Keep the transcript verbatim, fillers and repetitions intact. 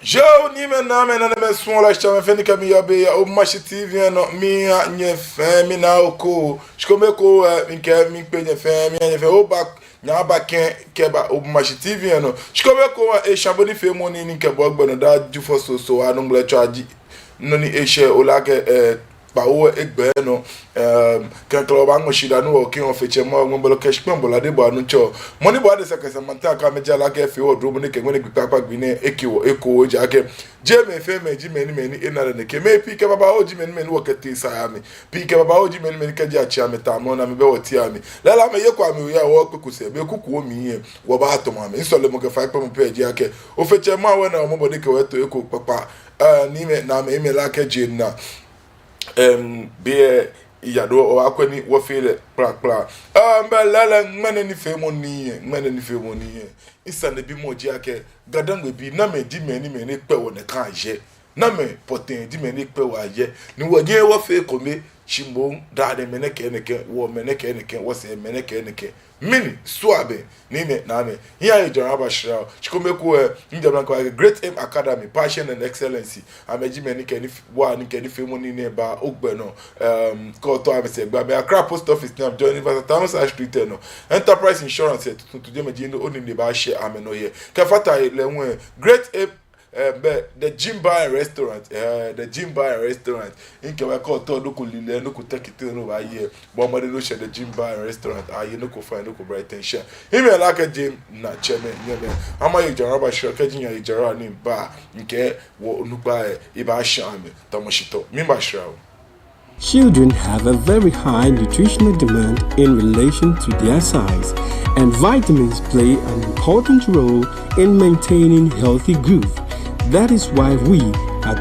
Yoo, niimɛi, naamɛi, nanemɛi, suɔlɔi, shitsɛmɛi fɛɛ ni kɛ mi yɔɔ biɛ yɛ Omashi T V lɛ nɔ, miiŋa nyɛ fɛɛ, mina oko. Shikome ekoŋŋ, eh, mikɛ miikpee nyɛ fɛɛ, miiŋa nyɛ fɛɛ, oba, nyɛba kɛ, kɛba Omashi T V lɛ nɔ. Shikome ekoŋŋ, eh, eshã bo nifeemɔ nii ni mikɛbaa ogbɛ nɔ daa Jufɔ Soo, Soo, Anungblɛ tsɔ aji. Nɔ ni eshɛ ole akɛ, eh, kpawo egbɛ nɔ. Ehm, klɛŋklɛŋ wɔbaaŋɔ shidaa ni wɔkɛ Ofe Tsɛ Mawu, Ŋwɛi Bɔlɔ kɛ Shikpɔŋ Bɔlɔ, Adebɔɔ Anuntsɔ, mɔ ni bɔ Ade Sɛkɛsɛ Maŋtsɛ, akɛ amɛja lɛ akɛ efee wɔ dromɔ ni kɛ ŋmɛnɛ gbi kpakpa gbi nɛɛ eke wɔ eko, ejaakɛ jeee mɛi fɛɛ mɛi ji mɛi ni, mɛi ni ena lɛ nɛkɛ. Mɛi pii kɛ babaoo ji mɛi ni, mɛi ni wɔkɛtee saa yɛ mli. Pii kɛ babaoo ji mɛi ni, mɛi ni kɛji atsi amɛ tamɔ ni amɛbɛ wɔteŋ lɛ, lɛɛlɛŋ amɛyeko amɛhe, wɔkpeko sɛɛ, be kukuoo mli lɛ wɔbaatɔmɔ amɛ. Misɔlemɔ kɛ faikpamɔ pɛ ji akɛ Ofe Tsɛ Mawu lɛ na wɔ mɔbɔ ni ekɛ wɔ eto eko kpakpa. Eh, niimɛi, naamɛi, miimɛ lɛ akɛ jeŋ naa. Em, biɛ, yaa do, wɔbaakwɛ ni wɔfee lɛ kplakpla. Em, bɛ lɛɛlɛŋ, ŋmɛnɛ nifeemɔ nii lɛ, ŋmɛnɛ nifeemɔ nii lɛ, misanebimɔ ji akɛ, GaDangme bii, namɛi ji mɛi ni, mɛi ni kpɛ wɔ nɛkɛ ayɛ? Namɛi pɔtɛɛ ji mɛi ni kpɛ wɔ ayɛ? Ni wɔnyɛɛɛ wɔfee ekome, shi moŋ daa nɛɛ mɛi nɛkɛ nɛkɛ, wɔ mɛi nɛkɛ nɛkɛ, wɔsɛɛ mɛi nɛkɛ nɛkɛ. Mɛni sua bɛ? Niimɛi, naamɛi, miiŋa nyɛ jara aba shra o. Shikome ekoŋŋ, eh, mijɛ mla kɛ Great Aim Academy, Passion and Excellency. Amɛji mɛi ni kɛ nif-, wa ni kɛ nifeemɔ nii nɛɛ baa ogbɛ nɔ. Ehm, kɛ otao amɛsɛɛ gbɛ, amɛyɛ Accra Post Office ni amɛjoin University Town Side Street lɛ nɔ. Enterprise Insurance lɛ, tuuntu jɛmɛ ji nɔ ni onine baashɛ amɛnɔ yɛ. Kɛfata he lɛ hu lɛ, Great Aim Eh, bɛ The Gym Bar and Restaurant, eh, The Gym Bar and Restaurant. Mikɛɛ bo akɛ kɛ otao nɔ ko lilɛi, nɔ ko tɛkitɛ ni obaaye, bɔɔ mɔdɛŋ ni oshɛ The Gym Bar and Restaurant. Aye nɔ ko fine, nɔ ko bright and shine. Miimɛ lɛ akɛ jeŋ naa, tsɛmɛi, nyɛmɛi, amɛyɛ jara aba shra, kɛji nyɛye jara ni ba, mikɛ wɔ onukpai lɛ, ebaashã amɛ tamɔ shitɔ. Miiba shra o. Children have a very high nutritional demand in relation to their size, and vitamins play an important role in maintaining healthy growth. That is why we